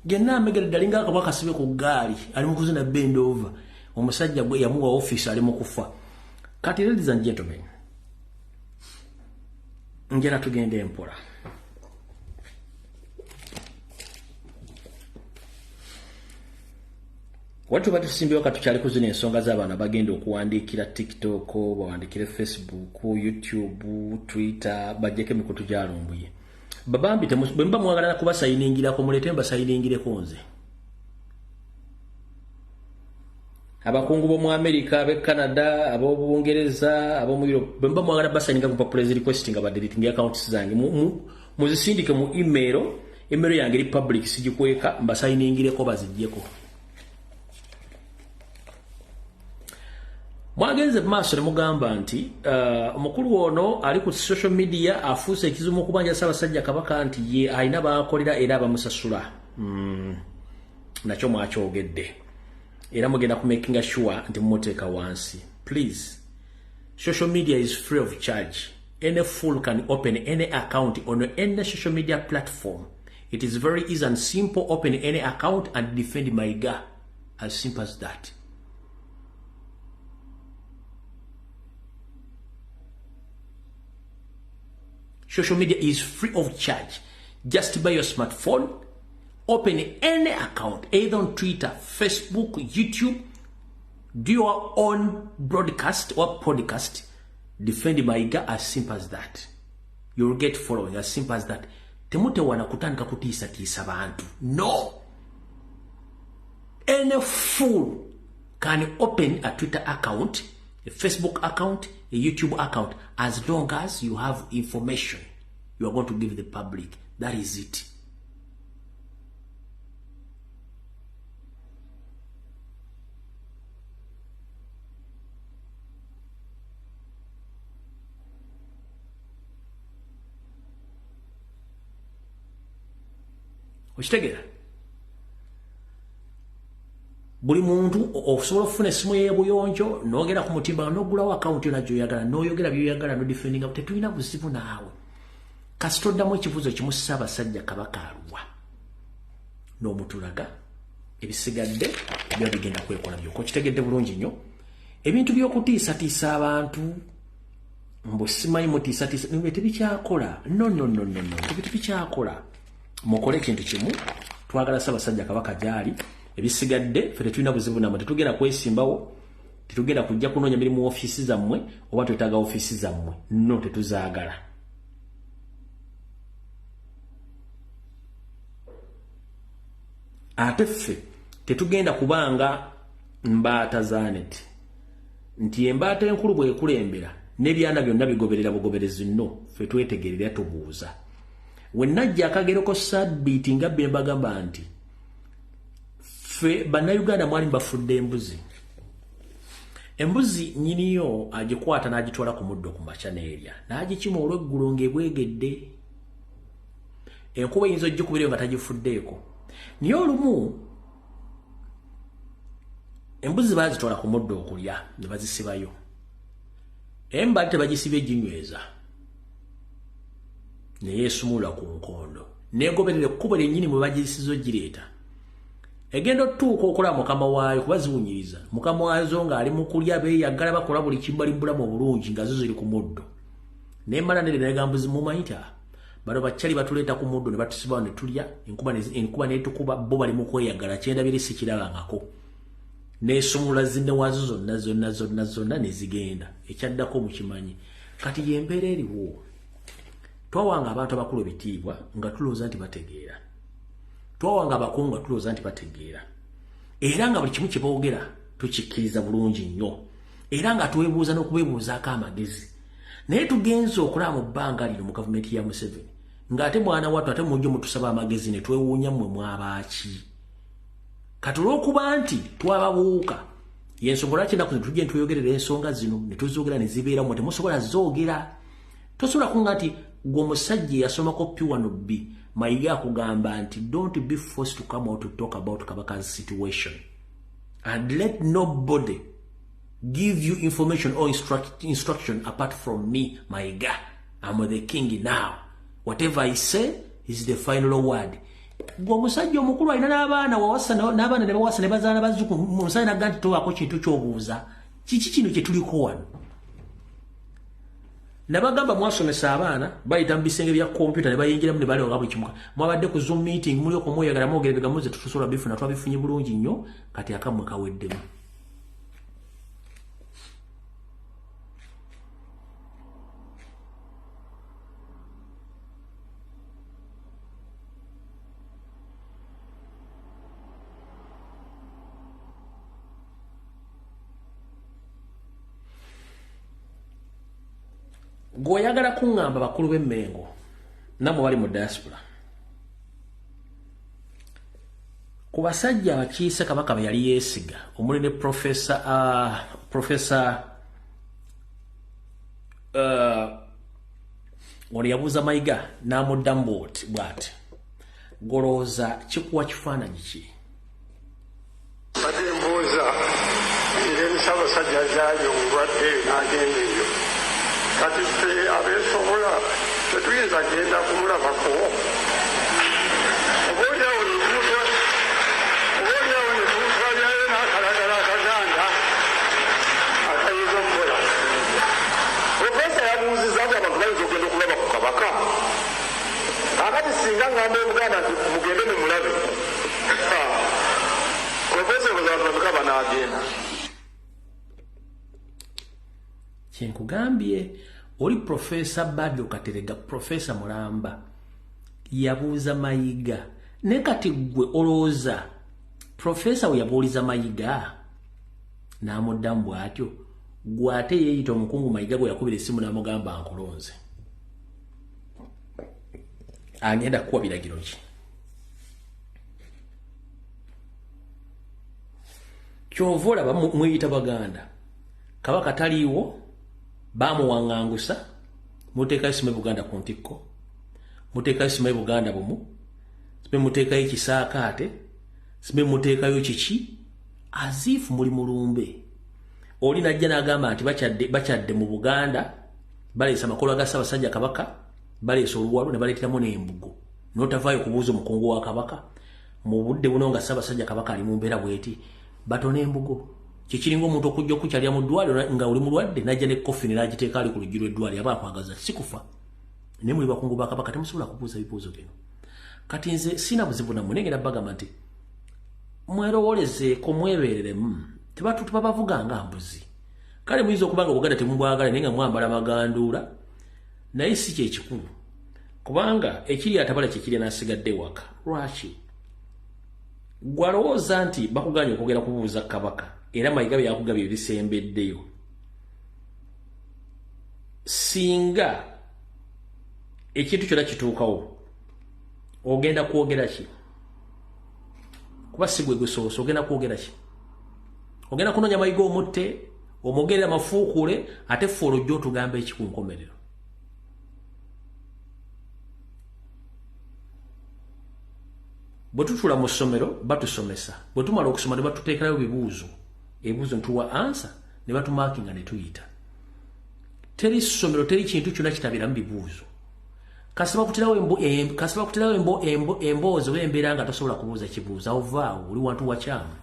genna amegere ddali nga akabwa kasibe ku ggaali, ali mu kuzina bend over. Omusajja gwe yamuwa ofiisi ali mu kufa. Kati ladies and gentlemen, njera tugende empola. Wali tuba tusimbyewo, katukyali ku zino ensonga z'abantu abagenda okuwandiikira TikTok, bawandiikire Facebook, YouTube, Twitter, bajjeko emikutu gyalumbuye. Babambi, bwe muba mwagala kubasayiningirako, muleete mbasayiningireko nze. Abakungu b'omu America, ab'e Canada, ab'Obungereza, ab'omu Europe, bwe muba mwagala basayininga ku mpapula ezi request nga badeleting accounts zange, muzisindike mu email. Email yange eri public, sigikweka, mbasayiningireko baziggyeko. Mwagenze maaso ne mugamba nti omukulu ono ali ku social media afuuse ekizibu mu kubanja Ssaabasajja Kabaka nti ye alina baakolera era abamusasula. Nakyo mwakyogedde era mugenda ku makinga sure nti mumuteeka wansi. Please, social media is free of charge. Any fool can open any account on any social media platform. It is very easy and simple. Open any account and defend Mayiga. As simple as that. Social media is free of charge. Just buy your smartphone, open any account, either on Twitter, Facebook, YouTube, do your own broadcast or podcast, defend Mayiga, as simple as that. You'll get following, as simple as that. Temutewana kutandika kutiisatiisa bantu. No! Any fool can open a Twitter account, a Facebook account, a YouTube account, as long as you have information you are going to give the public. That is it. Okitegeera? Buli muntu osobola okufuna essimu y'ebuyonjo n'ogenda ku mutimbagano n'oggulawo akawunti yonna gy'oyagala n'oyogera by'oyagala n'odefendinga, tetulina buzibu naawe. Kasita oddamu ekibuuzo kimu, Ssaabasajja Kabaka aluwa, n'omutulaga, ebisigadde biba bigenda kwekola byokka. Okitegedde bulungi nnyo. Ebintu by'okutiisatiisa abantu mbu simanyi mutiisatiisa tebikyakola. No, no, no, no, no, tebikyakola. Mukole ekintu kimu, twagala Ssaabasajja Kabaka gy'ali, ebisigadde ffe tetulina buzibu nammwe, tetugenda kwesimbawo, tetugenda kujja kunoonya mirimu ofiisi zammwe oba twetaaga ofiisi zammwe. No, tetuzaagala. Ate ffe tetugenda kubanga mbaata za net nti embaata enkulu bw'ekulembera n'ebyana byonna bigoberera bugoberezi. Nno ffe twetegerera, tubuuza. We najja akagero ko sabbiiti nga bye mbagamba nti ffe Bannayuganda mwali mbafudde embuzi. Embuzi nnyiniyo agikwata n'agitwala ku muddo ku makya n'erya, n'agikima olweggulo ng'ebwegedde. Enkuba eyinza ogikubirayo nga tagifuddeeko. Naye olumu embuzi baazitwala ku muddo okulya ne bazisibayo, emba tebagisibye ginyweza, neyeesumula ku nkondo neegoberera ekkubo lyennyini mwe bagisiza ogireeta. Egenda otutuuka okulaba mukama waayo, kuba ziwunyiriza mukama waazo ng'ali mu kulya, beeyagala, bakola buli kimu, bali mu bulamu obulungi nga zo ziri ku muddo. Nemala nere negambuzi mumanyi nti bano bakyali batuleeta ku muddo ne batusibawo ne tulya, enkuba netukuba, bo bali mu kweyagala, kyendabire sikirabangako. Neesumula zinne waazo zonna zonna zonna zonna ne zigenda. Ekyaddako mukimanyi. Kati yembeera eriwo. Twawanga abantu abakulu ebitiibwa nga tulowooza nti bategeera, twawanga abakungu nga tulowooza nti bategeera, era nga buli kimu kye boogera tukikkiriza bulungi nnyo, era nga twebuuza n'okubeebuuzaako amagezi. Naye tugenze okulaba mu bbanga lino mu gavumenti ya Museveni ng'ate mwana wattu ate mujjo mutusaba amagezi ne twewuunya mmwe mwabaaki. Kati olw'okuba nti twababuuka, yensonga lwaki ennaku zino tujje ntweyogerera ensonga zino ne tuzoogera ne zibeera mmwe temusobola zoogera. Tosobola kunga nti gwe omusajja eyasomako P1 B, Mayiga akugamba nti don't be forced to come out to talk about Kabaka's situation and let nobody give you information or instruction apart from me, Mayiga. I'm the king now. Whatever I say is the final word. Gwe omusajja omukulu alina n'abaana, wawasa n'abaana ne bawasa ne bazaala bazzukulu, omusajja nagga nti tobaako kintu ky'obuuza. Kiki kino kye tuliko wano? Nabagamba mwasomesa abaana, bayita mu bisenge bya kompyuta ne bayingiramu ne balewa buli kimu. Mwabadde ku Zoom meeting, muli okumweyagala, mwogera ebigambo ze tutusobola bifuna, twabifunye bulungi nnyo. Kati akammwe kaweddemu. Gweoyagala kuŋŋamba bakulu b'Emmengo nammwe bali mu diaspora, ku basajja abakiise Kabaka be yali yeesiga omuli ne Profesa Professor ono yabuuza Mayiga n'amuddamu bw'ati, golowooza kikuwa kifaananyi ki? Badde mbuuza engeri Ssaabasajja gy'ali omulwadde n'agenda eyo. Kati ffe abeesobola tetuyinza genda kumulabako? Oboolyawo ne tumutwalirayo n'akalagala akaganda akayinza okukola. Profesa yabuuzizza nti abantu bayinza okugenda okulaba ku Kabaka. Kaakati singa ngamba Obuganda nti mugende mumulabe, Profesa olowooza abantu bameka banaagenda? Kyenkugambye oli Profesa Badru Katerega, Profesa Mulamba yabuuza Mayiga. Naye kati ggwe olowooza Profesa we yabuuliza Mayiga n'amuddamu bw'atyo, gwe ate yeeyita omukungu Mayiga gwe yakubira essimu n'amugamba nkulonze, agenda kukuwa biragiro ki? Kyova olaba mweyita Baganda, Kabaka taliiwo, bamuwaŋŋangusa, muteekayo simanyi Buganda ku ntikko, muteekayo simanyi Buganda bumu, simanyi muteekayo ekisaakaate, simanyi muteekayo kiki, aziifu muli mulumbe. Oli najja n'agamba nti bakyadde mu Buganda, baleese amakolo ga Ssaabasajja Kabaka, baleese oluwalo ne baleeteramu n'embugo. N'otavaayo kubuuza omukungu wa Kabaka mu budde buno nga Ssaabasajja Kabaka ali mu mbeera bw'eti, batona embugo. Kikiringa omuntu okujja okukyalira mu ddwaliro nga oli mulwadde n'ajja ne coffin n'agiteeka ali ku luggi lw'eddwaliro, aba akwagaza si kufa. Naye muli bakungu ba Kabaka temusobola kubuuza bibuuzo bino. Kati nze sina buzibu nammwe, naye ngenda bagamba nti mwerowoolezeeko, mwebeereremu, tebabavuga nga mbuzi. Kale muyinza okuba nga Obuganda temubwagala naye nga mwambala maganduula, naye si kyekikulu. Kubanga ekiri atabala kyekiri n'asigadde ewaka. Lwaki? Ggwe alowooza nti bakuganye okwogera kubuuza Kabaka, era Mayiga bye yakugabye ebisembeddeyo. Singa ekintu kyonna kituukawo, ogenda kwogera ki? Kuba si gwe gusoose, ogenda kwogera ki? Ogenda kunoonya Mayiga omutte, omwogerere amafuukule, ate ffe olwo ojja otugamba eki ku nkomerero? Bwe tutuula mu ssomero batusomesa, bwe tumala okusoma ne batuteekerayo bibuuzo, ebibuuzo ne tuwa ansa, ne batumakinga ne tuyita. Teri ssomero, teri kintu kyonna kitabiramu bibuuzo. Kasaba kutirawo emboozi oba embeera nga tosobola kubuuza kibuuzo, awo vaawo, oli wantu wakyamu.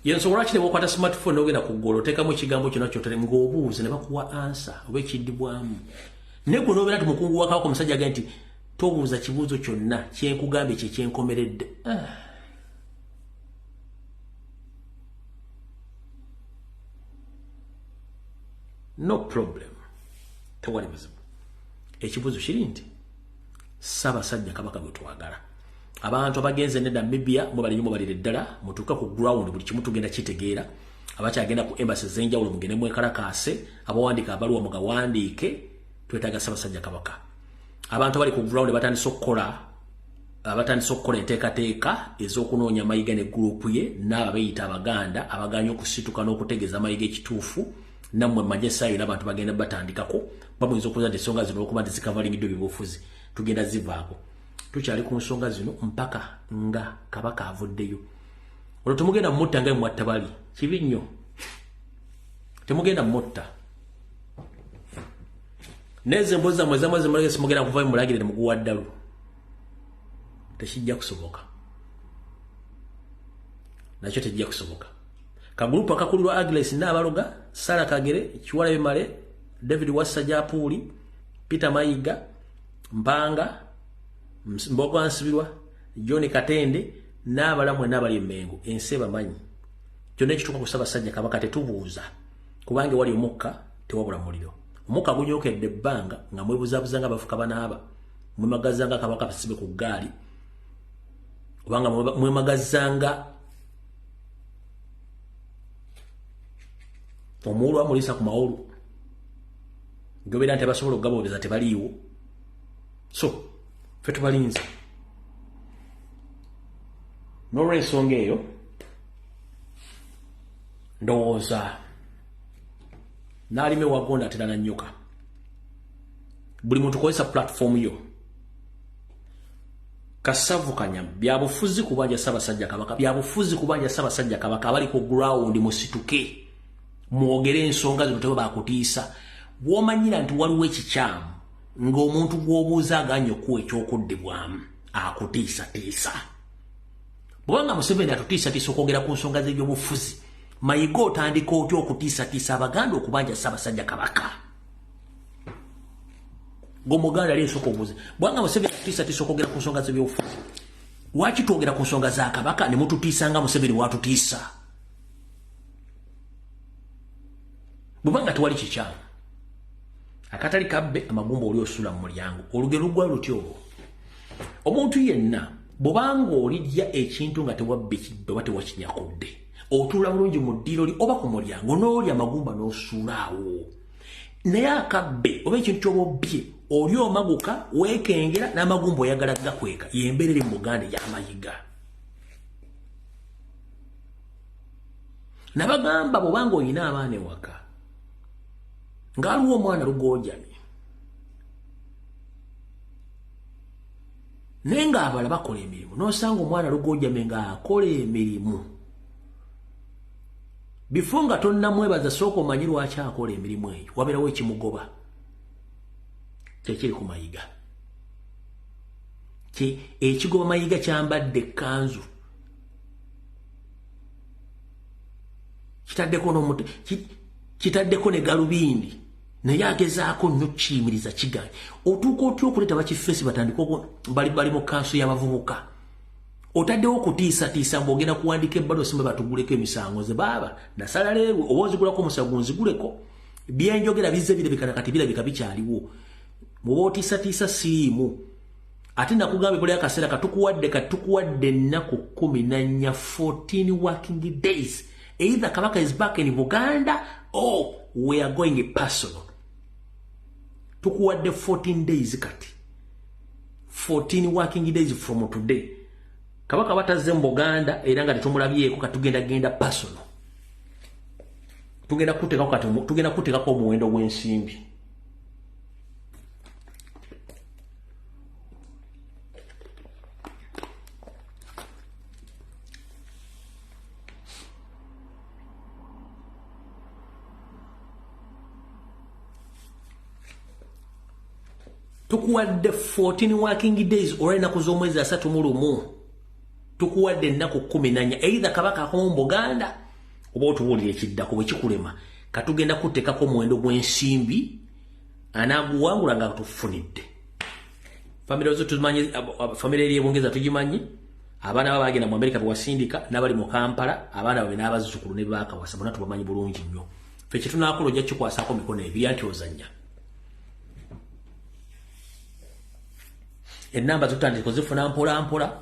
Yensonga lwaki ne bw'okwata smartphone n'ogenda ku ggolo oteekamu ekigambo kyonna ky'otale ng'obuuza ne bakuwa ansa oba ekiddibwamu. Naye gwe n'obeera nti mukungu wa Kabaka omusajja agambye nti tobuuza kibuuzo kyonna, kyenkugambye kye kyenkomeredde. No problem, tewali buzibu. Ekibuuzo kiri nti Ssaabasajja Kabaka gwe twagala. Abantu abagenze ne Namibia mubalire mubalire ddala, mutuuke ku ground buli kimu tugenda kitegeera. Abakyagenda ku embassy ez'enjawulo mugende mwekalakaase, abawandiika abaluwa mugawandiike, twetaaga Ssaabasajja Kabaka. Abantu abali ku ground batandise okukola enteekateeka ez'okunoonya Mayiga ne gurupu ye n'abo abeeyita Abaganda abagaanye okusituka n'okutegeeza Mayiga ekituufu. Nammwe mmanye essaawa yonna abantu bagenda batandikako, bamuyinza okubuuza nti ensonga zino olw'okuba nti zikavalingiddwa ebyobufuzi tugenda zivaako. Tukyali ku nsonga zino mpaka nga Kabaka avuddeyo. Olwo temugenda mutta nga mwatta bali, kibi nnyo. Temugenda mutta. N'ezo emboozi zammwe zammwe zemulage simugenda kuvayo mulagire ne muguwa ddalu. Tekijja kusoboka. Nakyo tekijja kusoboka. Kagulupu akakulirwa Agnes Nnaabaloga, Sarah Kagere, Kiwala Bimale, David Wassajapuuli, Peter Mayiga, Mpanga, Mbogo Nsibirwa, John Katende n'abalala mwenna abali e Mmengo, ensi ebamanyi. Kyonna ekituuka ku Ssaabasajja Kabaka tetubuuza, kubanga ewali omukka tewabula muliro. Omukka gunyookedde ebbanga nga mwebuzaabuza nga abafuka banaaba, mwemagaza nga Kabaka basibe ku ggaali, kubanga mwemagaza nga omuwulu amuliisa ku mawulu, gobeera nti abasobola okugaboobeza tebaliiwo. So ffe tubalinze. N'olw'ensonga eyo Ndowooza n'alima ewagonda atera nannyuka. Buli muntu kozesa platform yo. Kasavukanya byabufuzi kubanja Ssaabasajja Kabaka, byabufuzi kubanja Ssaabasajja Kabaka. Abali ku ground musituke, mwogere ensonga zino, teba bakutiisa. Bw'omanyira nti waliwo ekikyamu ng'omuntu gw'obuuza aganye okuwa ekyokuddibwamu akutiisatiisa. Bw'obanga Museveni atutiisatiisa okwogera ku nsonga z'ebyobufuzi, Mayiga otandika otya okutiisatiisa Abaganda okubanja Ssaabasajja Kabaka? Ng'Omuganda ali esooka obuuze, bwanga Museveni atutiisatiisa okwogera ku nsonga z'ebyobufuzi, lwaki twogera ku nsonga za Kabaka ne mututiisa nga Museveni w'atutiisa? Bwebanga tewali kikyamu, akatali kabbe amagumba oli osula mu mulyango. Olugero lugwa lutyo olwo. Omuntu yenna bw'obanga olirya ekintu nga tewabbe kibbe oba tewakinyakudde, otuula bulungi mu ddiiro li oba ku mulyango n'olya amagumba n'osuula awo. Naye akabbe oba ekintu ky'oba obbye, oli omaguka weekengera n'amagumba oyagala gakweka. Y'embeera eri mu Buganda ey'Amayiga. Nabagamba bw'obanga olina abaana ewaka ng'aliwo omwana lugoojamye naye ng'abala bakola emirimu, n'osanga omwana lugoojamye ng'akola emirimu, bifo nga tonnamwebaza sooka omanyi lwaki akola emirimu eyo, wabeerawo ekimugoba. Kyekiri ku Mayiga. Ekigoba Mayiga kyambadde ekkanzu kitaddeko n'omuti, kitaddeko ne galubindi, naye agezaako nnyo kiyimiriza kiganye. Otuuka otya okuleeta bakifeesi batandike bali mu kanso y'abavubuka? Otaddewo okutiisatiisa mbu ogenda kuwandiika ebbaluwa simba batuguleko emisango. Nze baaba nasala leerwe oba ozigulako omusango nziguleko. Byenjogera bizze birabika na kati birabika bikyaliwo. Muba otiisatiisa siriimu. Ate nakugambye buli akaseera katukuwadde, katukuwadde ennaku 14, 14 working days. Either Kabaka is back in Buganda or we are going personal. Tukuwadde 14 days kati. 14 working days from today. Kabaka batazze mu Buganda era nga tetumulabyeko, katugenda genda personal. Tugenda kuteekako kati, tugenda kuteekako omuwendo gw'ensimbi. Tukuwadde 14 working days olwa ennaku z'omwezi 31. Tukuwadde ennaku 14. Either Kabaka akoma mu Buganda oba otubuulira ekiddako. Bwe kikulema, katugenda kuteekako omuwendo gw'ensimbi, anaaguwangula nga tufunidde. Famire zo tuzimanyi, famire eri ebungereza tugimanyi, abaana ba bagenda mu Amerika bewasindika n'abali mu Kampala, abaana babe n'abazzukulu ne baakawasa bonna tubamanyi bulungi nnyo. Ffe kye tunaakola ojja kikwasaako mikono ebiri anti ozannya. Ennamba tutandika ozifuna mpola mpola.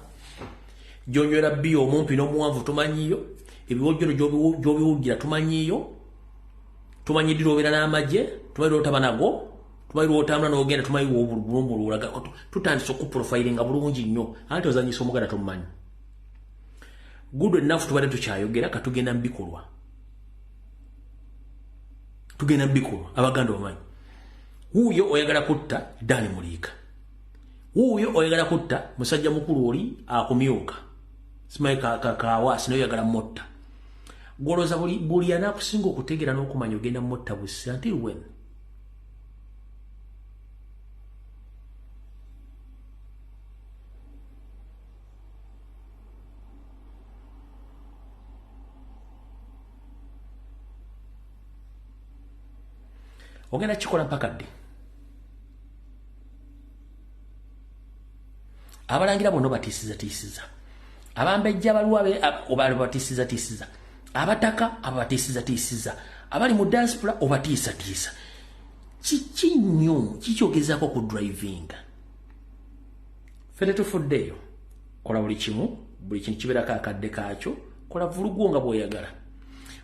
Gyonywera bbiya omumpi n'omuwanvu tumanyiyo, ebiwojjolo gy'obiwugira tumanyiyo, tumanyi ddi lw'obeera n'amagye, tumanyi lw'otaba nago, tumanyi lw'otambula n'ogenda, tumanyi w'obulumululaga. Tutandise okuprofilinga bulungi nnyo anti ozanyisa Omuganda tomumanyi. Good enough, tubadde tukyayogera, katugenda mu bikolwa, tugenda mu bikolwa. Abaganda obamanyi. Wuuyo oyagala kutta Dani Muliika, wuuyo oyagala kutta musajja mukulu oli akumyuka simanyi Kawaasi, naye oyagala mutta. Gwolooza buli anaakusinga okutegeera n'okumanya ogenda mutta busi. Until when? Ogenda kikola mpaka ddi? Abalangira bonna obatiisiza tiisiza, abambejja abaliwo obatiisiza tiisiza, abataka ababatiisiza tiisiza, abali mu diaspora obatiisatiisa. Kiki nnyo kikyogezaako ku drivinga? Ffe tetufuddeeyo. Kola buli kimu, buli kintu kibeerako akadde kaakyo. Kola vulugu nga bw'oyagala.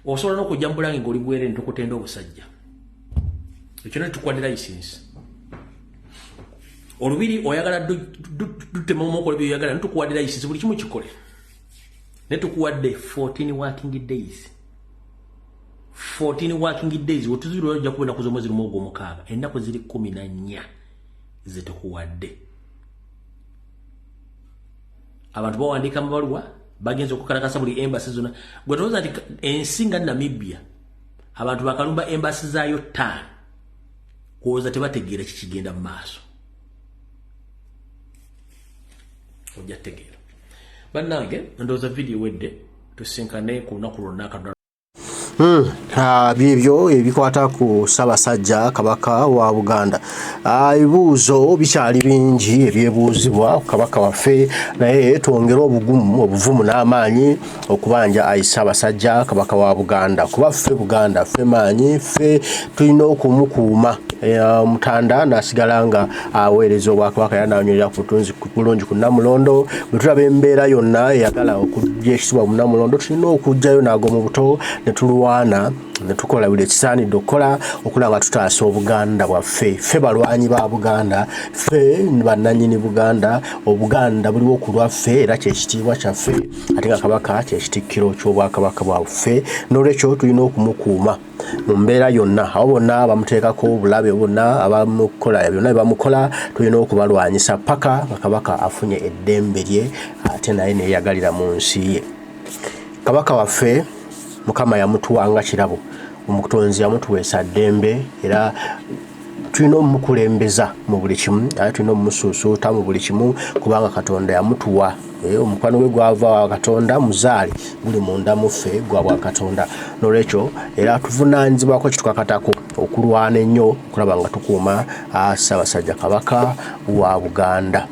Osobola n'okujja mu bulange ng'oli bwereere ne tukutenda obusajja. Ekyo ne tukuwadde layisinsi. Olubiri oyagala dutema omukola byoyagala, ne tukuwadde layisinsi, buli kimu kikole. Ne tukuwadde 14 working days. 14 working days wetuzibirwa ojja kuba ennaku z'omwezi lumu ogw'omukaaga, ennaku ziri 14 zetukuwadde. Abantu bawandiika amabaluwa, bagenza okukalakasa buli embassy zonna. Gwe tolowooza nti ensi nga Namibia abantu bakalumba embassy zaayo 5, kuwoza tebategeera kikigenda mu maaso. Ojja tegeera. Bannange, ndowooza vidiyo wedde, tusinkane ku lunaku lwonna. Byebyo ebikwata ku Ssaabasajja Kabaka wa Buganda. Ebibuuzo bikyali bingi ebyebuuzibwa ku Kabaka waffe, naye twongere obugumu, obuvumu n'amaanyi okubanja ayi Ssaabasajja Kabaka wa Buganda, kuba ffe Buganda ffe maanyi, ffe tulina okumukuuma. Omutanda n'asigala nga aweereza obwakabaka era n'anywerera ku butunzi bulungi ku Nnamulondo. Bwe tulaba embeera yonna eyagala okuggya ekitiibwa mu Nnamulondo, tulina okuggyayo n'ag'omu buto ne tulwana ne tukola buli ekisaanidde okukola okulaba nga tutaasa Obuganda bwaffe. Ffe balwanyi ba Buganda, ffe bannannyini Buganda, Obuganda buliwo ku lwaffe era kyekitiibwa kyaffe, ate nga Kabaka kyekitikkiro ky'obwakabaka bwaffe. N'olwekyo tulina okumukuuma mu mbeera yonna. Abo bonna abamuteekako obulabe, bonna abamukola byonna bye bamukola, tulina okubalwanyisa paka nga Kabaka afunye eddembe lye ate naye neyeyagalira mu nsi ye. Kabaka waffe Mukama yamutuwa nga kirabo, Omutonzi yamutuweesa ddembe, era tulina omukulembeza mu buli kimu, ate tulina omumusuusuuta mu buli kimu, kubanga Katonda yamutuwa. Omukwano gwe gwava wa Katonda, muzaale guli munda mu ffe gwa bwa Katonda. N'olwekyo era tuvunaanyizibwako, kitukakatako okulwana ennyo okulaba nga tukuuma Ssaabasajja Kabaka wa Buganda.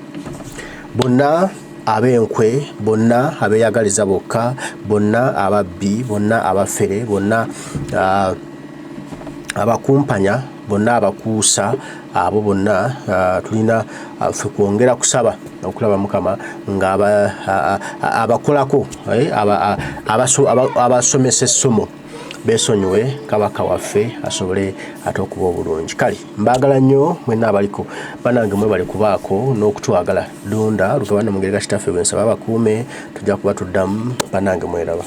Bonna ab'enkwe, bonna abeeyagaliza bokka, bonna ababbi, bonna abafere, bonna abakumpanya, bonna abakuusa, abo bonna tulina ffe kwongera kusaba okulaba Mukama nga abakolako, abasomesa essomo beesonyiwe Kabaka waffe asobole ate okuba obulungi. Kale mbaagala nnyo mwenna abaliko banange, mwebale kubaako n'okutwagala. Ddunda Lugabana Mugereka Kitaffe bwe nsaba abakuume, tujja kuba tuddamu. Bannange mweraba.